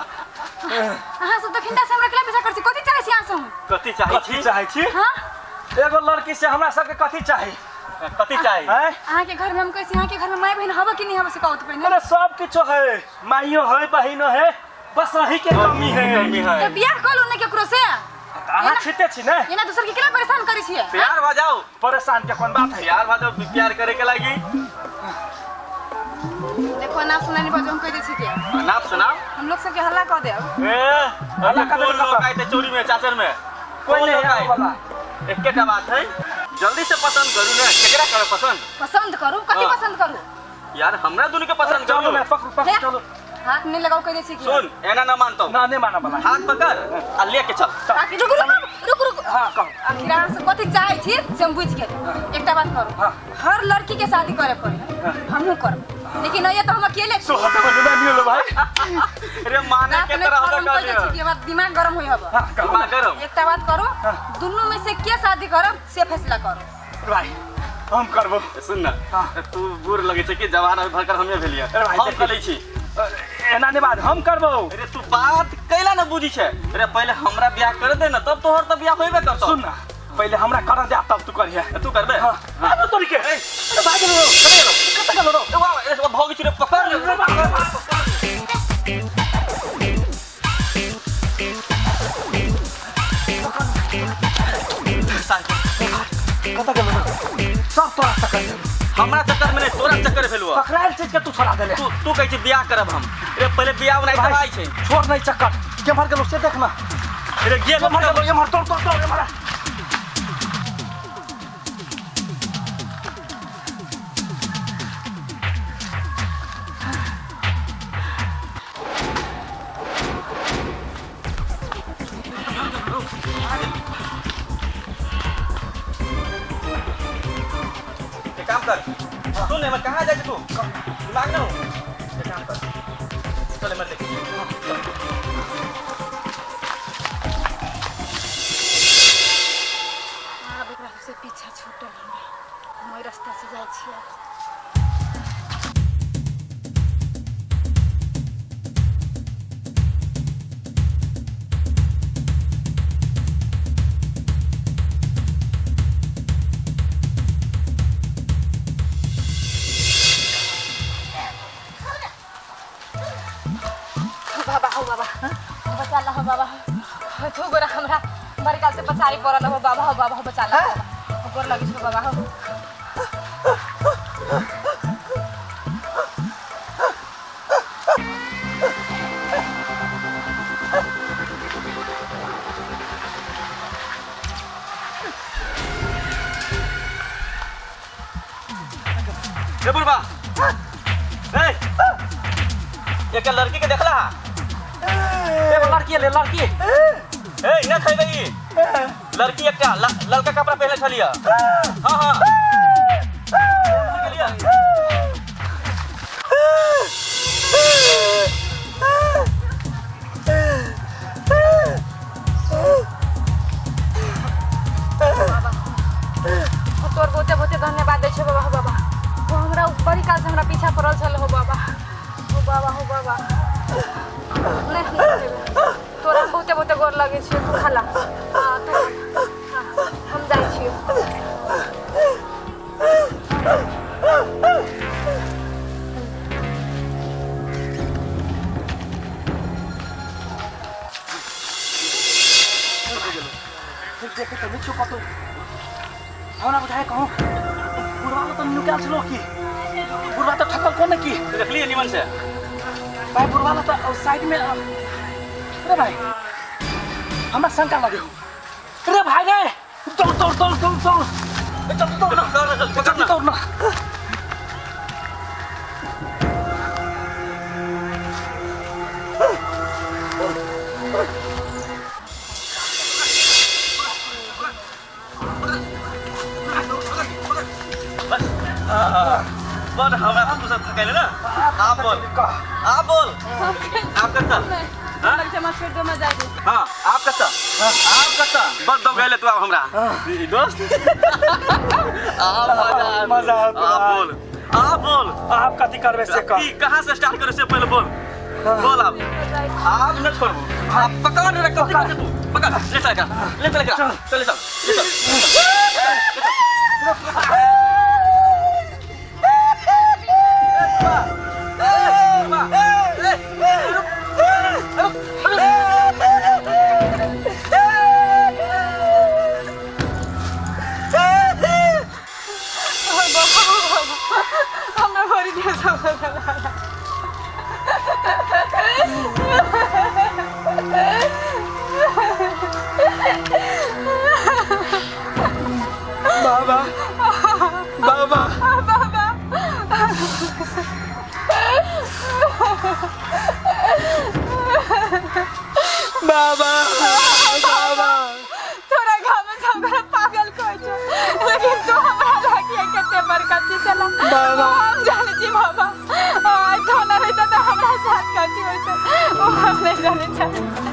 अहाँ सब तऽ खिंडा से हमरा केला पीछा करै छी कथी चाहै छी अहाँ सब कथी चाहै कथी छी चाहै छी हाँ एगो लड़की से हमरा सबके कथी चाही कथी चाही हैं अहाँ के घर में हम कहै छी अहाँ के घर में माय बहन हबो कि नहीं हबो से कहू तऽ पहिने अरे सब किछो है माइयो है बहिनो है बस अही के कमी है कमी है तऽ बियाह कऽ लू ने केकरो से अहाँ छिते छी ने एना दोसर के केना परेशान करै छियै प्यार भऽ जाओ परेशान के कोन बात है प्यार भऽ जाओ प्यार करे के लागी देखो ना सुना नहीं बजो हम कह दै छी के नाप सुनाओ हम लोग सबके हल्ला कऽ देब ए हल्ला कर कोन देब लोग कतऽ? आए थे चोरी में चाचर में कोई कोन नहीं लोग आए आए वाला एकेटा बात है जल्दी से पसंद करू ने केकरा करो पसंद पसंद करू कथी हाँ। पसंद करू यार हमरा दुनू के पसंद चलो करू ना पकड़ू पकड़ू हे? चलो हाथ नहीं लगाओ कह दै छी के सुन एना ना मानतो ना नहीं माना वाला हाथ पकड़ आ लेके चल आखिर रुक रुक रुक रुक हाँ कहो आखिर अहाँ सब कथी चाहै छी से हम बुझि गेल एकटा बात करू हाँ। हर लड़की के शादी करे पड़े हमहूँ करब लेकिन ये तो हम अकेले छी सोहत बने ना मिलो भाई अरे माने रात के में तरह हम हमरा कह दै छी कि हमर दिमाग गरम होइ हब हाँ कहो दिमाग गरम एकटा बात करू हाँ। दुनू में से के शादी करब से फैसला करू भाई हम करबो सुन ना हाँ। तू बूढ़ लगे छै कि जवान अभी भरकर हमे भेलियै अरे भाई, हम देखी। करै छी एना नहीं बात हम करबो अरे तू बात कैला ना बुझी छै अरे पहिले हमरा बियाह कर दे ना तब तोहर तऽ बियाह होइबे करतौ सुन ना पहले हमरा कर दे तब तू करिहे तू करबे हाँ अरे तोरी के अरे भाग गेलो कतऽ गेलो? कतऽ गेलो रो ए वाह ए भौगी छी रे पकड़ ले अरे बाप रे बाप। कतऽ गेलो रो सब तोरा चक्कर में। हमरा चक्कर में नहीं तोरा चक्कर भेलुआ पकड़ायल चीज के तू छोड़ा देले तू तू कहै छी बियाह करब हम अरे पहिले बियाह बनाइ भाई तब आइ छै छोड़ नहीं चक्कर केम्हर गेलो से देख ना अरे गेल एम्हर गेलो एम्हर तोड़ तोड़ तोड़ एम्हर आ। एक काम कर सुन एमहर कहाँ जाइ छै तू दिमाग ना हो एक काम कर चल एमहर देख आब एकरा सबसे पीछा छूटल हमरा हम ओहि रास्ता से जाइ छियै हो बाबा हो बाबा बचा ला हो बाबा हो तू गोरा हमरा बड़ी काल से पछाड़ी पड़ल हो बाबा हो बाबा हो बचा ला हो बाबा। हो गोर लगी छो बाबा हो रे बुढ़बा ए एक लड़की के देखला एगो लड़की ले लड़की ए न खैबे ई लड़की एकटा ललका कपड़ा पहनले छलिया हां हां गेलिया बाबा हो तोर बहुते बहुते धन्यवाद दै छौ बाबा हो बाबा हो हमरा बड़ी काल से हमरा पीछा पड़ल छल हो बाबा हो बाबा हो बाबा नहीं हम नहीं जेबै। तोरा हम बहुते बहुते गोर लगै छियौ तू खाला हाँ तू खा। हाँ, हम जाइ छियौ फिर देखे तो नहीं छुपा तो हमरा बुझाए कहूँ बुढ़वा तो नुकायल छलो की बुढ़वा तो ठकल कोन की देखलिए निमन से भाई बुढ़वा तो साइड में अरे भाई हमरा शंका लगे हो अरे भाई रे दौड़ दौड़ दौड़ दौड़ दौड़ जल्दी दौड़ ना जल्दी दौड़ ना बस बड़ हमरा तू सब थकैले ना आप बोल आप बोल आप कत्ता हाँ? छोड़ दो मजा हाँ आप कत्ता आप कत्ता बड़ दब गए तू आप हमरा ई दोस्त आप मजा मजा आता आप बोल आ बोल। आप कथी करबे से कह। की कहाँ से स्टार्ट करे से पहले बोल। बोल अब। आप न छोड़बू। आप पकड़ रे, कथी करे तू? पकड़, ले चल एकरा, ले चल एकरा। चल ले चल, ले चल। हमरा भरि देह सब बाबा, बाबा, बाबा। बाबा, बाबा। तोरा गाँव में सब गोरा पागल कहै छौ, लेकिन तू हमरा लागिए कते बड़का चीज छला। बाबा। हम जानै छी बाबा, आइ तो न रहितै तऽ हमरा साथ कथी होइतै ओ हम नहि जानै छी।